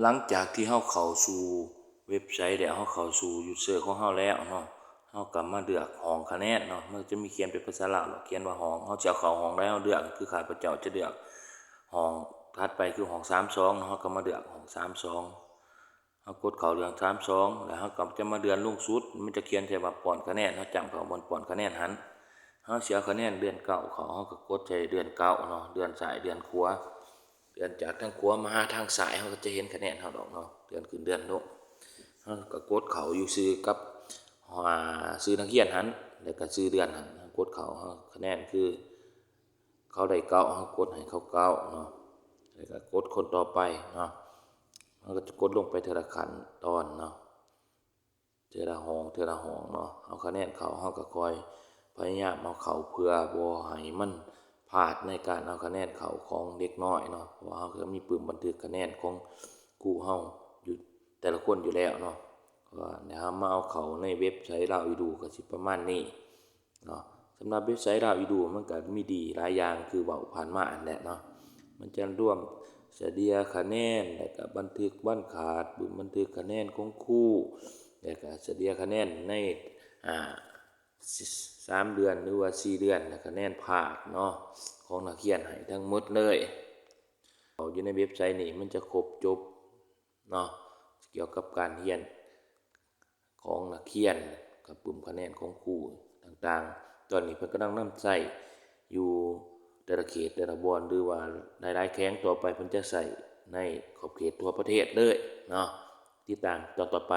ຫຼັງຈາກທີ່ເຮົາເຂົ້າສູ່ເວັບໄຊແລ້ວ ເຮົາເຂົ້າສູ່ user ຂອງເຮົາແລ້ວເນາະ ເຮົາກໍມາເລືອກຫ້ອງຄະແນນເນາະ ມັນຈະມີຂຽນເປັນພາສາລາວ ຂຽນວ່າຫ້ອງ ເຮົາຊິເຂົ້າຫ້ອງໃດ ເຮົາເລືອກ ຄືຂ້າພະເຈົ້າຈະເລືອກຫ້ອງຖັດໄປ ຄືຫ້ອງສາມສອງເນາະ ເຮົາກໍມາເລືອກຫ້ອງສາມສອງ ເຮົາກົດເຂົ້າເລື່ອງສາມສອງ ແລ້ວເຮົາກໍຈະມາເລື່ອນລົງສຸດ ມັນຈະຂຽນໃສ່ວ່າປ້ອນຄະແນນ ເຮົາຈ້ຳເຂົ້າບ່ອນປ້ອນຄະແນນຫັ້ນ ເຮົາຊິເອົາຄະແນນເດືອນເກົ້າເຂົ້າ ເຮົາກໍກົດໃສ່ເດືອນເກົ້າເນາະ ເລື່ອນຊ້າຍເລື່ອນຂວາ ເລື່ອນຈາກທາງຂວາມາຫາທາງຊ້າຍ ເຮົາກໍຈະເຫັນຄະແນນເຮົາດອກເນາະ ເລື່ອນຂຶ້ນເລື່ອນລົງ ເຮົາກໍກົດເຂົ້າຢູ່ຊື່ກັບ ອ່າ ຊື່ນັກຮຽນຫັ້ນ ແລ້ວກໍຊື່ເດືອນຫັ້ນ ເຮົາກົດເຂົ້າ ເຮົາຄະແນນຄື ເຂົາໄດ້ເກົ້າ ເຮົາກົດໃຫ້ເຂົາເກົ້າເນາະ ແລ້ວກໍກົດຄົນຕໍ່ໄປເນາະ ເຮົາກໍຈະກົດລົງໄປເທື່ອລະຂັ້ນຕອນເນາະ ເທື່ອລະຫ້ອງ ເທື່ອລະຫ້ອງເນາະ ເອົາຄະແນນເຂົ້າ ເຮົາກໍຄ່ອຍພະຍາຍາມເອົາເຂົ້າ ເພື່ອບໍ່ໃຫ້ມັນພາດໃນການເອົາຄະແນນເຂົ້າຂອງເດັກນ້ອຍເນາະ ເພາະວ່າເຮົາກໍມີປຶ້ມບັນທຶກຄະແນນຂອງຄູເຮົາຢູ່ແຕ່ລະຄົນຢູ່ແລ້ວເນາະ ເພາະວ່າເຮົາມາເອົາເຂົ້າໃນເວັບໄຊລາວອີດູ ກໍຊິປະມານນີ້ ເນາະ ສຳລັບເວັບໄຊລາວອີດູ ມັນກໍມີດີຫຼາຍຢ່າງ ຄືເວົ້າຜ່ານມາຫັ້ນແຫຼະເນາະ ມັນຈະລວມສະເລ່ຍຄະແນນ ແລ້ວກໍບັນທຶກວັນຂາດ ປຶ້ມບັນທຶກຄະແນນຂອງຄູ ແລ້ວກໍສະເລ່ຍຄະແນນໃນ ອ່າ ສາມເດືອນ ຫຼືວ່າສີ່ເດືອນ ແລ້ວຄະແນນພາກເນາະ ຂອງນັກຮຽນໃຫ້ທັງໝົດເລີຍ ເຂົ້າຢູ່ໃນເວັບໄຊນີ້ ມັນຈະຄົບຈົບເນາະ ກ່ຽວກັບການຮຽນ ຂອງນັກຮຽນ ກັບປຶ້ມຄະແນນຂອງຄູຕ່າງໆ ຕອນນີ້ເພິ່ນກຳລັງນຳໃຊ້ຢູ່ແຕ່ລະເຂດແຕ່ລະບ່ອນ ຫຼືວ່າຫຼາຍໆແຂວງ ຕໍ່ໄປເພິ່ນຈະໃຊ້ໃນຂອບເຂດທົ່ວປະເທດເລີຍເນາະ ຕິດຕາມຕອນຕໍ່ໄປ.